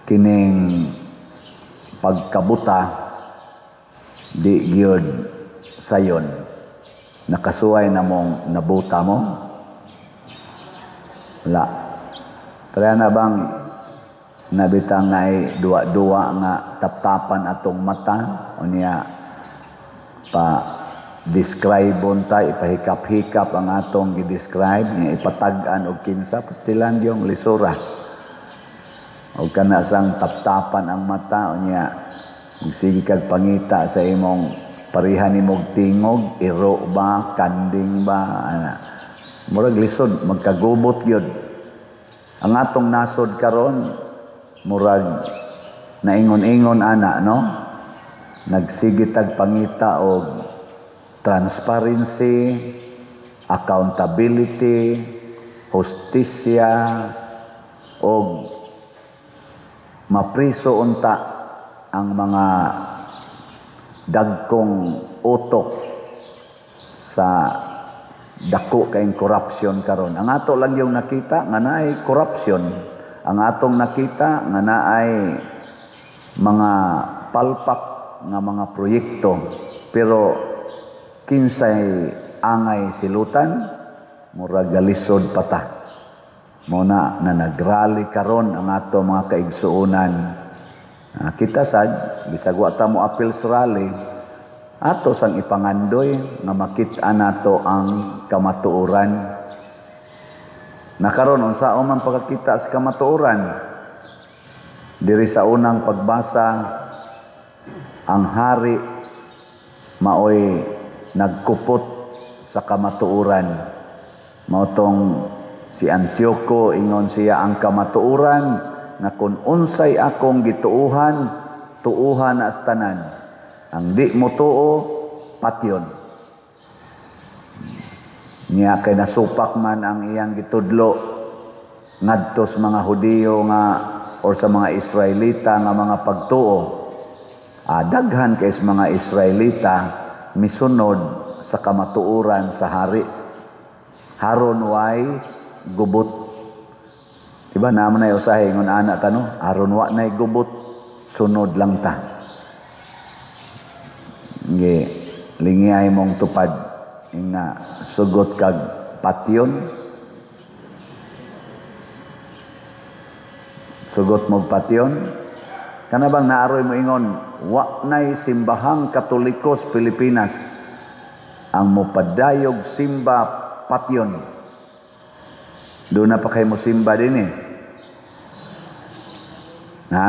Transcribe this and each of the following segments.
Kining pagkabuta di gyud sayon. Nakasuway na mong nabuta mo? Wala. Kaya na bang nabitang naay duwa-duwa nga taptapan atong mata unya pa describe ta, ipahikap-hikap ang atong gi-describe nga ipatag-an og kinsa, pastilan yung lisura. Og kana sang taptapan ang mata, unya magsige kag pangita sa imong pareha nimog tingog, iro ba, kanding ba, ana. Murag lisod magkagubot gyud. Ang atong nasod karon murag naingon-ingon ana, no? Nagsige tag pangita og transparency, accountability, hustisya og mapriso unta ang mga dagkong utok sa dako kayong corruption karon. Ang ato lang yung nakita nga naay corruption. Ang atong nakita nga naay mga palpak nga mga proyekto, pero kinsay angay silutan, murag galisod pa ta. Mao na na nagrally karon ang ato mga kaigsuonan. Kita sad bisag wa ta mo apil sa rally, ato sang ipangandoy nga makit-an nato ang kamatuoran. Nakaron, unsa man pagkakita sa kamatuoran? Diri sa unang pagbasa, ang hari maoy nagkupot sa kamatuoran. Mao tong si Antioco, ingon siya ang kamatuoran nga kung unsay akong gituuhan, tuuhan na sa tanan. Ang di mo tuo, patyon. Niya kay nasupak man ang iyang gitudlo ngadto sa mga Hudiyo nga or sa mga Israelita nga mga pagtuo. Daghan kay sa mga Israelita misunod sa kamatuoran sa hari. Haron way gubot. Diba naman na usahay ingon ana ta, no? Aron wa nay gubot, sunod lang ta. Ngi lingiyay mong tupad nga sugot kag patyon. Sugot mo patyon. Kana bang naaroy mo ingon, wa nay simbahang Katoliko sa Pilipinas ang mopadayog simba, patyon. Doon na pa kayo mo simba din eh. Ha?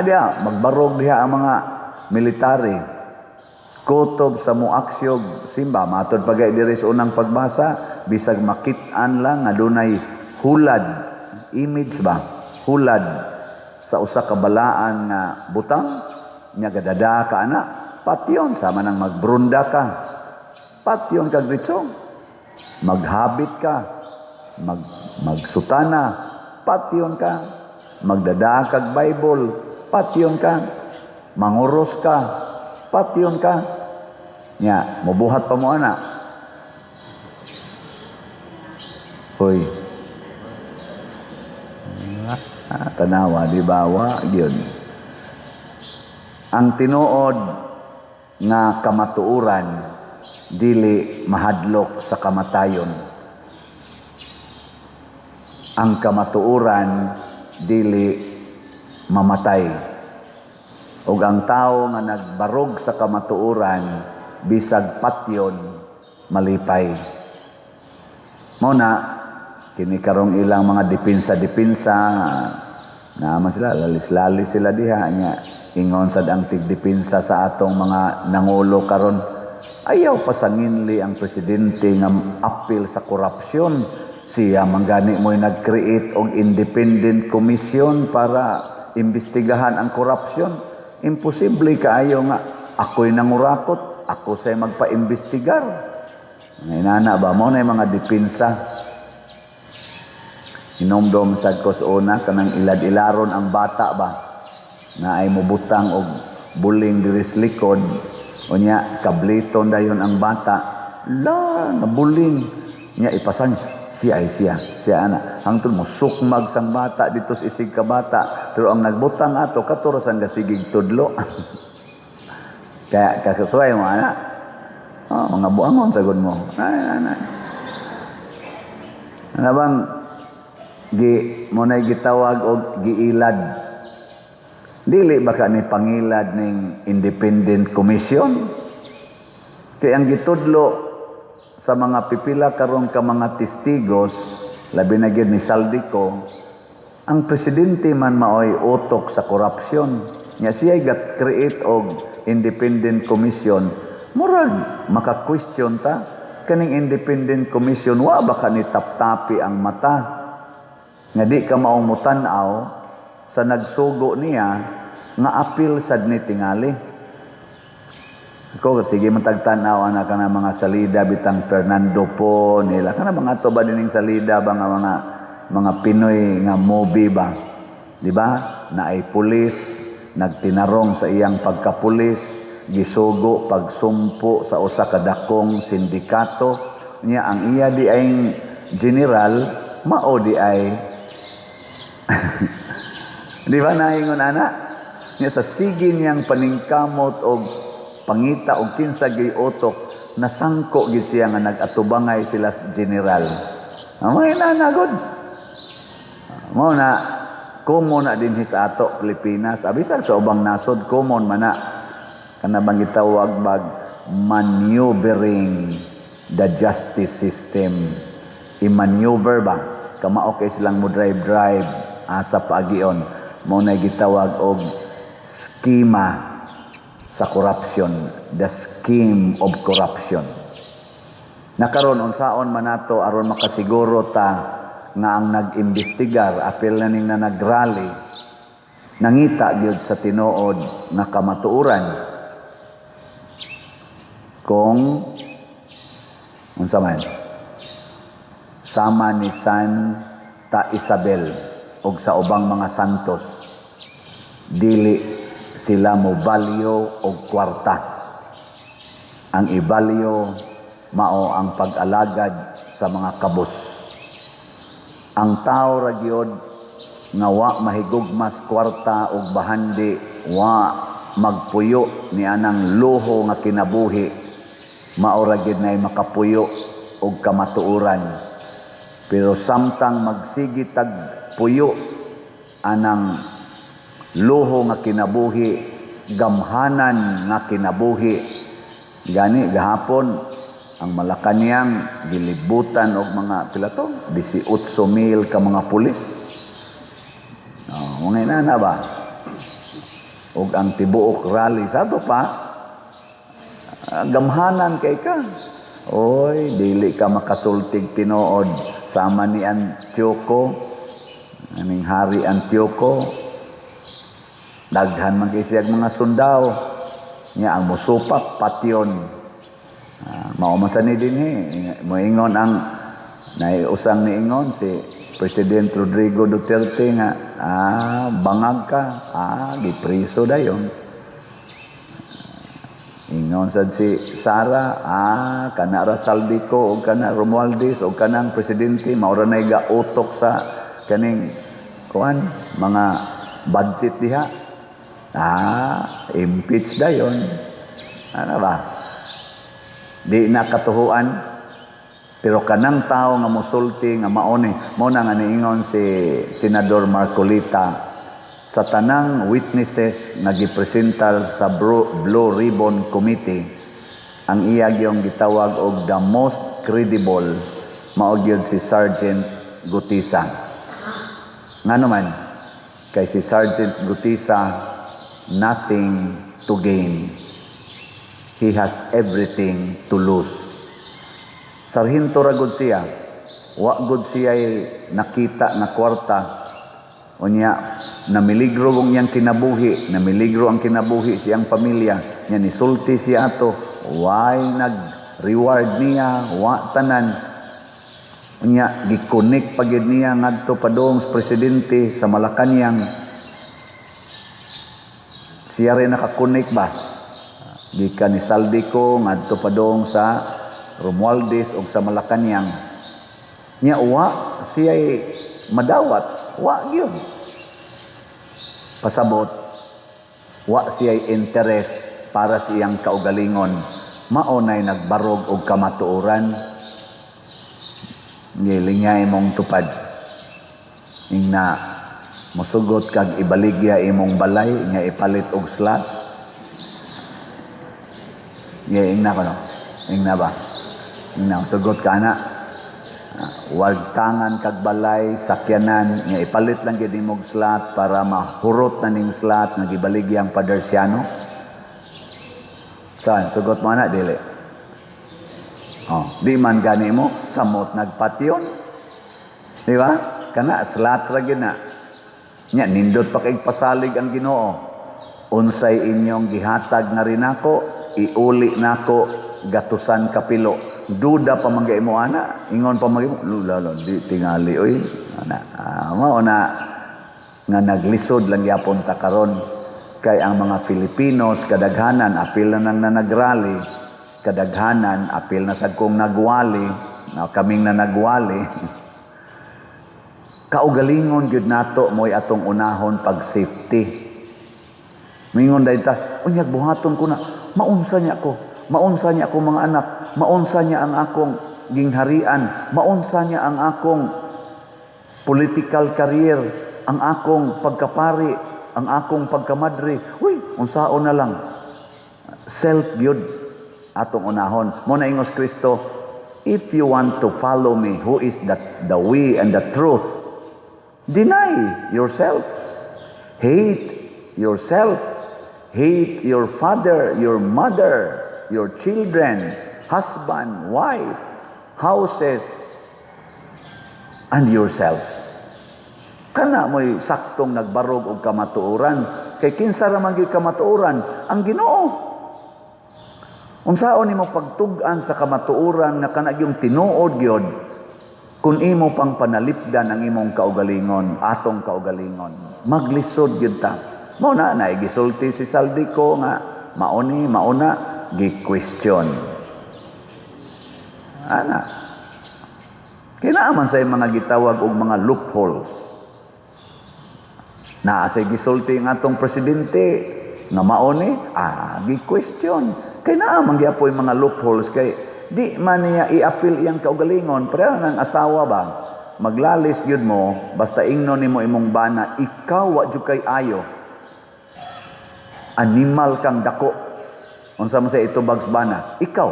Diya, magbarog diha ang mga military. Kutob sa muaksyog simba. Matod pa gay diri sa unang pagbasa, bisag makit-an lang nga dunay hulad, image ba? Hulad sa usa ka balaan nga butang, nya gadada ka ana, patyon sama nang magbrunda ka. Patyon kag diretso. Maghabit ka, magsutana, patyon ka. Magdada kag Bible, patyon ka. Manguros ka, patyon ka. Nya, mubuhat pa mo ana. Hoy. Tanawa, di ba? Wa, gyud. Ang tinuod nga kamatuoran dili mahadlok sa kamatayon. Ang kamatuoran dili mamatay. Ug ang tawo nga nagbarog sa kamatuoran bisag patyon, malipay. Mao na kini karong ilang mga depensa-depensa, naman sila lalis-lalis sila diha nya ingon sad ang tigdepensa sa atong mga nangulo karon, ayaw pasanginli ang presidente nga apil sa korupsyon. Siya manggani mo'y nag-create og independent commission para imbestigahan ang korupsyon. Imposible kaayo nga ako'y nangurakot, ako say magpa-imbestigar. Mga inana ba mo na mga depensa. Hinomdom sad ko sa una kanang ilad-ilaron ang bata ba na ay mobutang og buling diri sa likod, unya kabliton dayon ang bata, la nabuling nya ipasan Siya ay siya, siya ana. Hangtod mo sukmag sang bata dito sa isig ka bata, pero ang nagbutang ato kato ra sang gasigig tudlo. Kaya kakasuway mo ana. Oh, mga buangon sagod mo. Ay, ay, ay. Ano bang gi mo na gitawag og giilad? Dili ba ka ni pangilad ning independent commission? Kay ang gitudlo sa mga pipila karon ka mga testigos, labi na gyud ni Zaldy Co, ang presidente man maoy utok sa korupsyon. Nya siya ga-create og independent commission. Murag maka-question ta, kaning independent commission, wa ba ka ni taptapi ang mata nga di ka maong mutan-aw sa nagsugo niya nga apil sad ni tingali? Ako, sige man tagtan-aw ana kana mga salida bitang Fernando Poe nila, kana mga to ba dining salida ba nga mga Pinoy nga movie ba, di ba? Naay pulis nagtinarong sa iyang pagkapulis, gisugo pagsumpo sa usa ka dakong sindikato niya. Ang iya di ay general, mao di ay, di ba, naingon ana niya sa sige niyang paningkamot og pangita og kinsa gyud utok, nasangko gid siya nga nag-atubangay sila sa general. Ang mga inanagod mao na common na dinhi sa ato Pilipinas, abisan sa ubang nasod common man na kana bang gitawag bag maneuvering the justice system. I-maneuver ba, kamao kay silang mo drive drive asa paagion. Mao na gitawag og skema sa corruption, the scheme of corruption. Nakaron, unsaon man nato aron makasiguro ta nga ang nag-imbestigar, apil na ning na nagrally, nangita gyud sa tinuod nga kamatuoran? Kung unsa man, sama ni Santa Isabel og sa ubang mga santos, dili sila mo value og kwarta. Ang ibalyo mao ang pag-alagad sa mga kabus. Ang tao ra gyud nga wa mahigugmas kwarta og bahandi, wa magpuyo ni anang luho nga kinabuhi, mao ra gyud nay makapuyo og kamatuoran. Pero samtang magsige tag puyo anang luho nga kinabuhi, gamhanan nga kinabuhi, gani gahapon ang Malacanang gilibutan og mga pila to, 18 mil ka mga pulis. Oh, mga inana ba? Og ang tibuok rally sa ato pa, gamhanan kay ka. Oy, dili ka makasultig tinuod, sama ni Antioco, aning hari Antioco, daghan man kay siyag mga sundao. Nya ang musupak patyon. Mao man sa ni dinhi, moingon ang naiusang niingon si President Rodrigo Duterte nga bangag ka, gipriso dayon. Ingon sad si Sara, kana ra Zaldy Co og kana Romualdez og kanang presidente mao ra nay gautok sa kaning kuan mga budget diha. Impeach dayon. Ano ba? Di na katuhuan. Pero kanang tao nga mosulti nga mao ni, mao na nga niingon si Senador Marcoleta sa tanang witnesses nga gipresentar sa Blue Ribbon Committee, ang iya gyung gitawag og the most credible mao gyud si Sergeant Guteza. Ngano man? Kay si Sergeant Guteza, nothing to gain. He has everything to lose. Sarhinto ra gud siya. Wa gud siya nakita nga kwarta. Unya, namiligro ang iyang kinabuhi, namiligro ang kinabuhi siyang pamilya. Nya nisulti siya ato, way nag-reward niya, wa tanan. Unya, gikonek pa gyud niya ngadto padung sa presidente sa Malacanang. Siya rin nakakonek ba? Gikan ni Zaldy Co ngadto padung sa Romualdez og sa Malacanang. Nya wa siya madawat, wa gyud. Pasabot, wa siya interest para sa iyang kaugalingon. Mao nay nagbarog og kamatuoran. Gilingay imong tupad. Ingna musugot kag ibaligya imong balay nga ipalit og slot. Nga ingna ko, no? Ingna ba? Ingna, sugot ka na. Wag tangan kag balay, sakyanan, nga ipalit lang gyud imong slot para mahurot na ning slot nga gibaligyang Padersiano. Saan? Sugot mo na, dili. Oh, di man gani mo, samot nagpatyon. Di ba? Kana, slot ra gyud na. Nya, nindot pa kay pasalig ang Ginoo. Unsay inyong gihatag nga rinako, iuli nako gatusan kapilo. Duda pa man mo ana, ingon pa man mo, lula di tingali oy. Ana, mao na nga naglisod lang gyapon ta karon kay ang mga Filipinos kadaghanan apil na nang nanagrally, kadaghanan apil na sad kong nagwali, na kaming nanagwali. Kaugalingon gyud nato mo'y atong unahon pag safety. Mingon dahil ta, unyag buhaton ko na, maunsa niya ko, maunsa niya akong mga anak, maunsa niya ang akong gingharian, maunsa niya ang akong political career, ang akong pagkapari, ang akong pagkamadre. Uy, unsaon na lang. Self gyud atong unahon. Mo na ingos Kristo, if you want to follow me, who is the way and the truth, deny yourself. Hate yourself. Hate your father, your mother, your children, husband, wife, houses, and yourself. Kana mo'y saktong nagbarog og kamatuoran. Kay kinsa ra man gyud kamatuoran? Ang Ginoo. Unsaon nimo pagtug-an sa kamatuoran nga kana gyung tinuod gyud kun imo pang panalipdan ang imong kaugalingon, atong kaugalingon? Maglisod gyud ta. Mao na naigisulti si Zaldy Co nga mauni mauna gi-question. Ana. Kay naa man say mga gitawag og mga loopholes. Naa say gisulti ang atong presidente nga mauni, gi-question. Kay naa man gyapoy mga loopholes kay di man niya i-appeal iyang kaugalingon. Pero nang asawa ba, maglalis gyud mo basta ingnon nimo imong bana, ikaw wa jud kay ayo. Animal kang dako. Unsa man sa itubag sa bana? Ikaw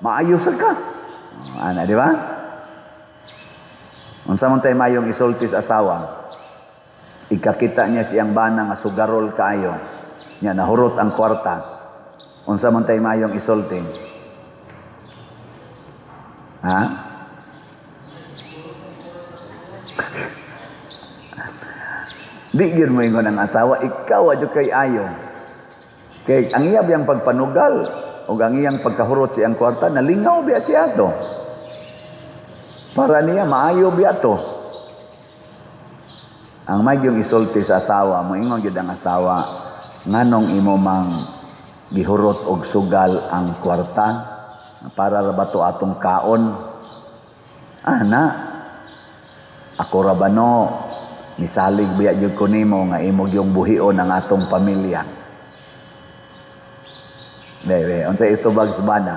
maayo sad ka. Ana, di ba? Unsa man tay mayong isulti sa asawa? Ikakita niya siyang bana nga sugarol kaayo. Nya nahurot ang kwarta. Unsa man tay mayong isulti? Ha? Di gyud mo ingon ang asawa, ikaw adyo kay ayo. Kay ang iya biyang pagpanugal o ang iyang pagkahurot siyang kwarta, nalingaw biya siya to. Para niya maayo biya to. Ang magyong isulti sa asawa, moingon gyud ang asawa, nganong imo mang gihurot og sugal ang kwarta para ra ba to atong kaon? Ana, ako ra ba no, misalig biya gyud ko nimo nga imo gyung buhion ang atong pamilya. Bebe, unsa itubag sa bana?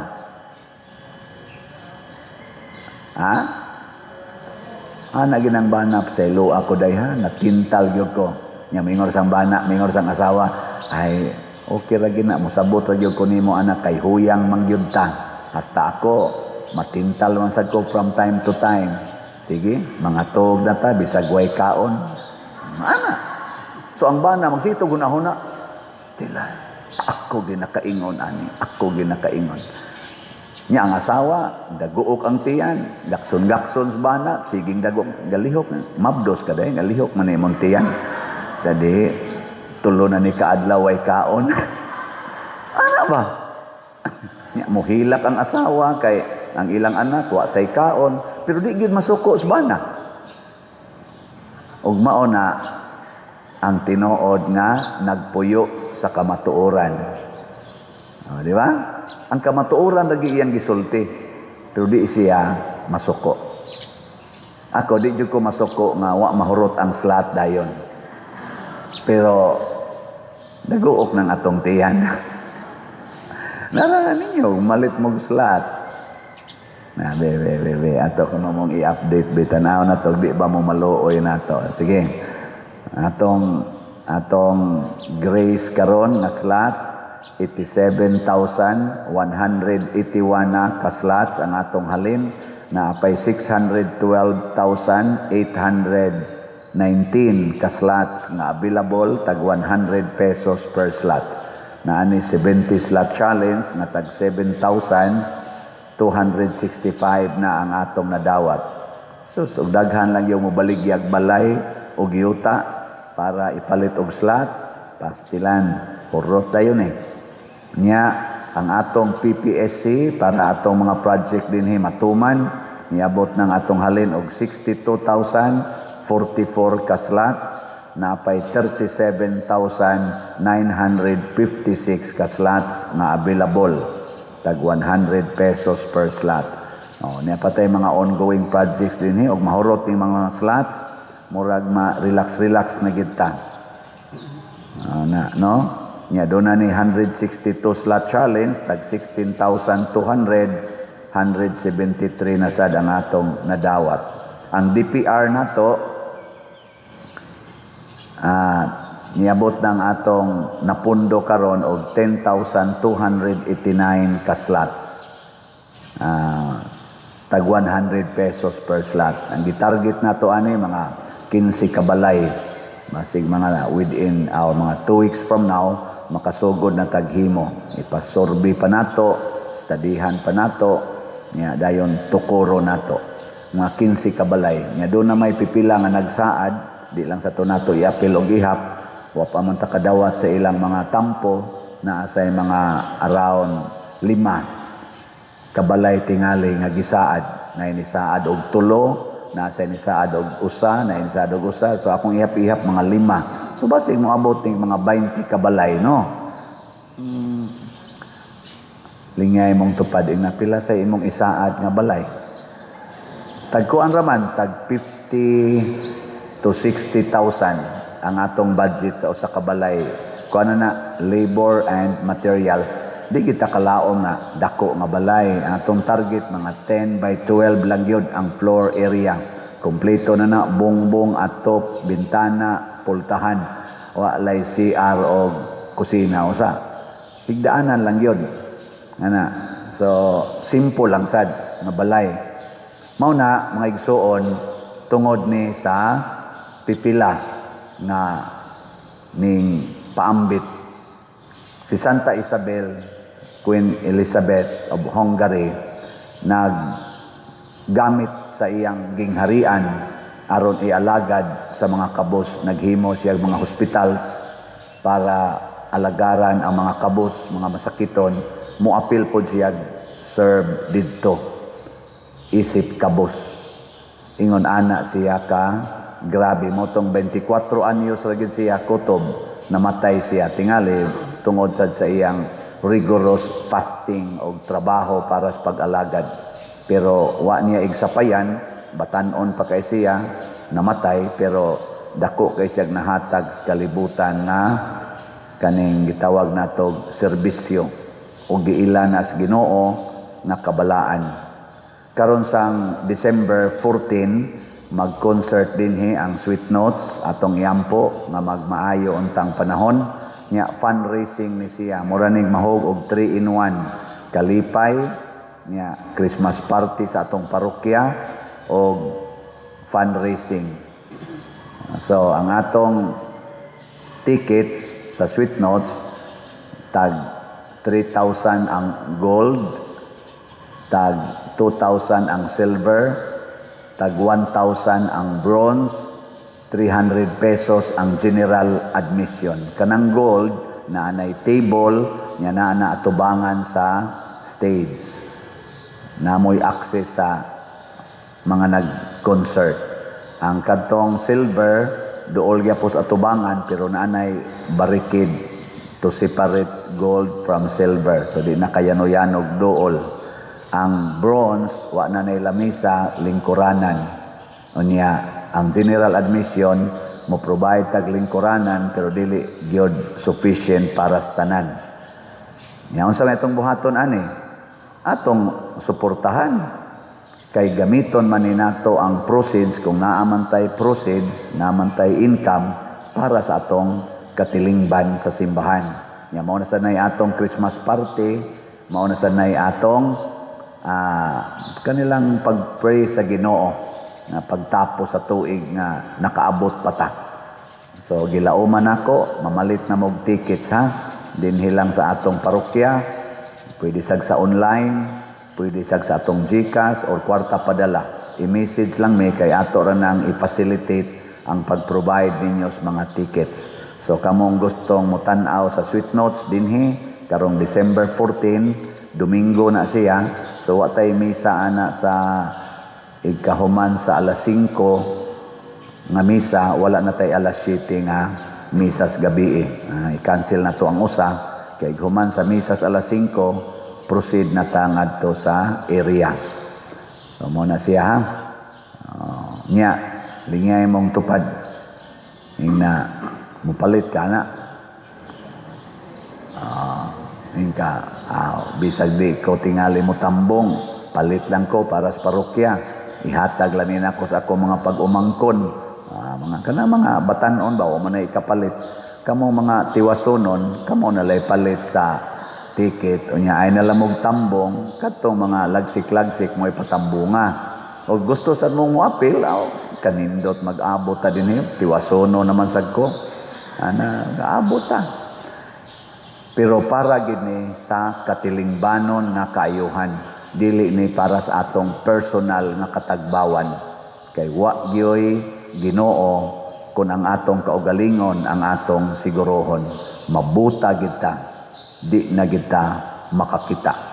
Ha? Ana ginang bana, selo ako day ha, natintal gyud ko. Nya mingor sang bana, mingor sang asawa, ay okay ra gina, mosabot ra gyud ko nimo anak kay huyang man gyud ta. Hasta ako matintal man sad ko from time to time. Sige, mga tuog na ta bisag way kaon. Ana. So ang bana magsito gunahuna, stila. Ako ginakaingon ani, ako ginakaingon. Nya ang asawa, daguok ang tiyan, gakson-gakson sa bana, siging dagok, galihok, mabdos ka dahil, galihok man imong tiyan. Sa di, tulo na ni kaadlaw ay kaon. Ana ba? Nya, muhilak ang asawa kay ang ilang anak, wa say kaon, pero di gyud masuko sa bana. Ug mao na ang tinuod nga nagpuyo sa kamatuoran. O, di ba? Ang kamatuoran lagi iyang gisulti, pero di siya masuko. Ako, di jud ko masuko nga wa mahurot ang slot dayon. Pero daguok ng atong tiyan. Nara ninyo, malit mong slot. Na, be, be, be, be. Ato kuno mong i-update, be. Tanaw na to, di ba mo maluoy na to. Sige. Atong grace karon nga slot, 87,181 na ka-slots ang atong halin na apay 612,819 ka-slots nga available, tag 100 pesos per slot. Na ani 70 slot challenge nga tag 7,265 na ang atong nadawat. Sus, og daghan lang yung mobaligyag balay og yuta para ipalit og slot, pastilan, hurot dayon eh. Nya, ang atong PPSC para atong mga project dinhi matuman, niabot ng atong halin og 62,044 ka slots, napay 37,956 ka slots nga available, tag 100 pesos per slot. Oh, niya patay mga ongoing projects dinhi og mahurot ning mga slots, murag ma relax relax na gid ta. Ah, na, no? Nya doon na ni 162 slot challenge tag 16,200, 173 na sad ang atong nadawat. Ang DPR nato, niabot ng atong napundo karon og 10,289 ka slots. Tag 100 pesos per slot. Ang gitarget nato ani mga 15 kabalay. Basig mga within our mga 2 weeks from now makasugod na taghimo. Ipasurvey pa nato, studyhan pa nato, nya dayon tukoro nato. Mga 15 kabalay. Nya doon na may pipila nga nagsaad, di lang sa to nato iapil og ihap, wa pa man ta kadawat sa ilang mga tampo, naa say mga around 5 kabalay tingali nga gisaad na inisaad og 3, naa say nisaad og 1, na inisaad og 1. So akong ihap-ihap mga 5. So basig moabot ning mga 20 kabalay, no? Lingay mong tupad ing napila sa imong isaad nga balay. Tagkuan raman tag 50 to 60,000 ang atong budget sa usa ka balay. Kuan na labor and materials. Di kita kalaom na dako nga balay. Ang atong target mga 10 by 12 lang yun ang floor area. Kompleto na na, bongbong, atop, bintana, pultahan. Wa lay CR o kusina usa. Higdaanan lang yun. Ana. So simple lang sad nga balay. Mao na mga igsuon, tungod ni sa pipila nga ning paambit si Santa Isabel, Queen Elizabeth of Hungary, naggamit sa iyang gingharian aron ialagad sa mga kabos. Naghimo siya mga hospitals para alagaran ang mga kabos, mga masakiton. Moapil pod siya serve didto isip kabos. Ingon ana siya ka grabe mo tong 24 anyos ra gid siya kutob namatay siya tingali tungod sad sa iyang rigorous fasting og trabaho para sa pag-alagad. Pero wa niya igsapayan, batan-on pa kay siya namatay, pero dako kay siya nahatag sa kalibutan nga kaning gitawag natog serbisyo o giila na sa Ginoo nga kabalaan. Karon sang December 14 mag-concert dinhi ang Sweet Notes, atong iampo nga magmaayo untang panahon. Nya fundraising ni siya, mura ning mahog og 3 in 1, kalipay nya Christmas party sa atong parokya og fundraising. So ang atong tickets sa Sweet Notes tag 3,000 ang gold, tag 2,000 ang silver, tag 1,000 ang bronze, 300 pesos ang general admission. Kanang gold na anay table nya naa na atubangan sa stage. Namoy access sa mga nag-concert. Ang kadtong silver duol gyapon sa atubangan pero naanay barricade to separate gold from silver. So di na kayano-yanog duol. Ang bronze wa na nay lamisa, lingkuranan. Unya ang general admission, mo provide tag lingkuranan, pero dili gyud sufficient para sa tanan. Nya unsa may atong buhaton ani? Atong suportahan kay gamiton man ni nato ang proceeds, kung naa man tay proceeds, naa man tay income, para sa atong katilingban sa simbahan. Nya mao na sad nay atong Christmas party, mao na sad nay atong kanilang pag-pray sa Ginoo nga pagtapos sa tuig nga nakaabot pa ta. So gilauman nako, mamalit na mog tickets ha. Dinhi lang sa atong parokya, pwede sag sa online, pwede sag sa atong GCash or kwarta padala. I-message lang mi kay ato ra nang i-facilitate ang pag-provide ninyo sa mga tickets. So kamong gustong mutan-aw sa Sweet Notes dinhi karong December 14, Domingo na siya. So wa tay misa ana sa ikahuman sa alas 5 nga misa, wala na tay alas 7 nga misa sa gabi. I-cancel na to ang usa kay human sa misa sa alas 5, proceed na ta ngadto sa area. So mo na siya ha. Nya lingay mong tupad ing na mupalit ka na. Ingka bisag di ko tingali mo tambong, palit lang ko para sa parokya, ihatag lang nina ko sa ako mga pag-umangkon, mga kana mga batanon ba, wa man na ikapalit. Kamo mga tiwasonon, kamo na lay palit sa ticket. Unya ay na lamog tambong, kadtong mga lagsik-lagsik mo ipatambunga. O gusto sad mong moapil, aw, kanindot mag-abot ta dinhi, tiwasono naman sad ko ana, gaabot ta. Pero para gid ni sa katilingbanon nga kaayuhan, dili ni para sa atong personal nga katagbawan, kay wa gyoy Ginoo kung ang atong kaugalingon ang atong sigurohon. Mabuta gid ta, di na gid ta makakita.